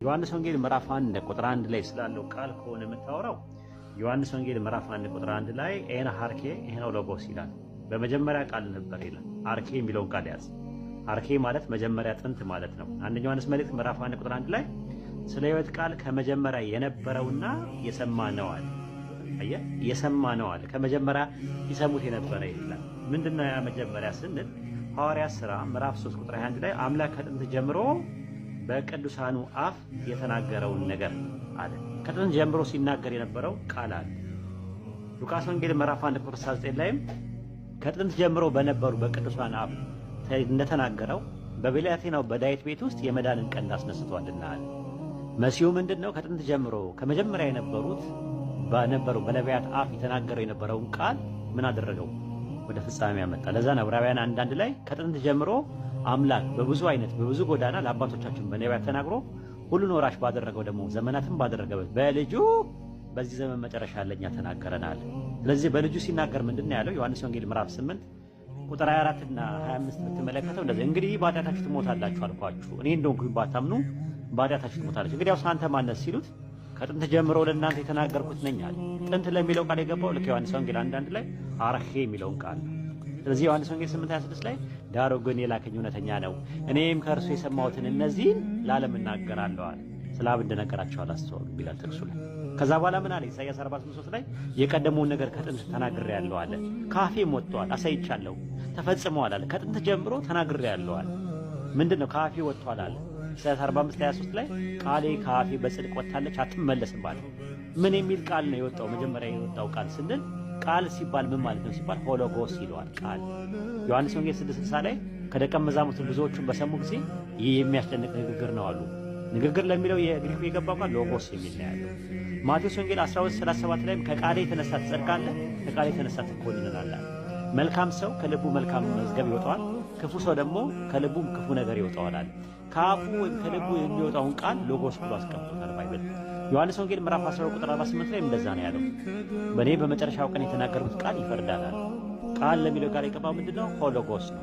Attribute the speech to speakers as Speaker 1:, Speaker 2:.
Speaker 1: ዮሐንስ ወንጌል ምዕራፍ 1 ቁጥር 1 ላይ ስላለው ቃል ከሆነ የምታወራው፣ ዮሐንስ ወንጌል ምዕራፍ 1 ቁጥር 1 ላይ ኤን አርኬ ኤን ሎጎስ ይላል። በመጀመሪያ ቃል ነበር ይላል። አርኬ የሚለውን ቃል ያዝ። አርኬ ማለት መጀመሪያ፣ ጥንት ማለት ነው። አንደኛ ዮሐንስ መልእክት ምዕራፍ 1 ቁጥር 1 ላይ ስለ ሕይወት ቃል ከመጀመሪያ የነበረውና የሰማነው አለ። አየህ፣ የሰማነው አለ። ከመጀመሪያ ይሰሙት የነበረ ይላል። ምንድነው ያ መጀመሪያ ስንል ሐዋርያት ሥራ ምዕራፍ 3 ቁጥር 21 ላይ አምላክ ከጥንት ጀምሮ በቅዱሳኑ አፍ የተናገረውን ነገር አለ። ከጥንት ጀምሮ ሲናገር የነበረው ቃል አለ። ሉቃስ ወንጌል ምዕራፍ 1 ቁጥር 69 ላይም ከጥንት ጀምሮ በነበሩ በቅዱሳን አፍ እንደተናገረው በብላቴናው በዳዊት ቤት ውስጥ የመዳንን ቀንድ አስነስቷልና አለ። መሲሁ ምንድን ነው? ከጥንት ጀምሮ ከመጀመሪያ የነበሩት በነበሩ በነቢያት አፍ የተናገረው የነበረውን ቃል ምን አደረገው? ወደ ፍጻሜ ያመጣ። ለዛ ነው ዕብራውያን 1:1 ላይ ከጥንት ጀምሮ አምላክ በብዙ አይነት በብዙ ጎዳና ለአባቶቻችን በነቢያት ተናግሮ ሁሉን ወራሽ ባደረገው፣ ደግሞ ዘመናትን ባደረገበት በልጁ በዚህ ዘመን መጨረሻ ለኛ ተናገረናል። ስለዚህ በልጁ ሲናገር ምንድን ነው ያለው? ዮሐንስ ወንጌል ምዕራፍ 8 ቁጥር 24 እና 25 ብትመለከተው እንደዚህ፣ እንግዲህ በኃጢአታችሁ ትሞታላችሁ አልኳችሁ፣ እኔ እንደሆንኩኝ ባታምኑ በኃጢአታችሁ ትሞታላችሁ። እንግዲያውስ አንተ ማነህ ሲሉት ከጥንት ጀምሮ ለእናንተ የተናገርኩት ነኝ አለ። ጥንት ለሚለው ቃል የገባው ልክ ዮሐንስ ወንጌል 1:1 ላይ አርኬ የሚለውን ቃል ነው። ስለዚህ ዮሐንስ ወንጌል 8:26 ላይ ዳሩ ግን የላከኝ እውነተኛ ነው፣ እኔም ከእርሱ የሰማሁትን እነዚህን ለዓለም እናገራለሁ አለ። ስለ አብ እንደነገራቸው አላስተዋሉም ይላል ጥቅሱ ላይ። ከዛ በኋላ ምን አለ? ኢሳይያስ 48:3 ላይ የቀደመውን ነገር ከጥንት ተናግሬአለሁ አለ። ከአፌም ወጥቷል፣ አሳይቻለሁ፣ ተፈጽመዋል አለ። ከጥንት ጀምሮ ተናግሬአለሁ አለ። ምንድን ነው? ከአፌ ወጥቷል አለ። ኢሳይያስ 45:23 ላይ ቃሌ ከአፌ በጽድቅ ወጥታለች አትመለስም አለ። ምን የሚል ቃል ነው የወጣው? መጀመሪያ የወጣው ቃል ስንል ቃል ሲባል ምን ማለት ነው ሲባል ሆሎጎስ ይለዋል ቃል። ዮሐንስ ወንጌል 6:60 ላይ ከደቀ መዛሙርቱ ብዙዎቹን በሰሙ ጊዜ ይህ የሚያስጨንቅ ንግግር ነው አሉ። ንግግር ለሚለው የግሪኩ የገባው ቃል ሎጎስ የሚል ነው ያለው። ማቴዎስ ወንጌል 12:37 ላይም ከቃሌ የተነሳ ትጸድቃለህ፣ ከቃሌ የተነሳ ትኮንናለህ። መልካም ሰው ከልቡ መልካም መዝገብ ይወጣዋል፣ ክፉ ሰው ደግሞ ከልቡ ክፉ ነገር ይወጣዋል አለ። ከአፉ ወይም ከልቡ የሚወጣውን ቃል ሎጎስ ብሎ አስቀምጦታል Bible። ዮሐንስ ወንጌል ምዕራፍ 12 ቁጥር 48 ላይ እንደዛ ነው ያለው። በእኔ በመጨረሻው ቀን የተናገርኩት ቃል ይፈርዳል አለ። ቃል ለሚለው ቃል የገባው ምንድነው? ሆሎጎስ ነው።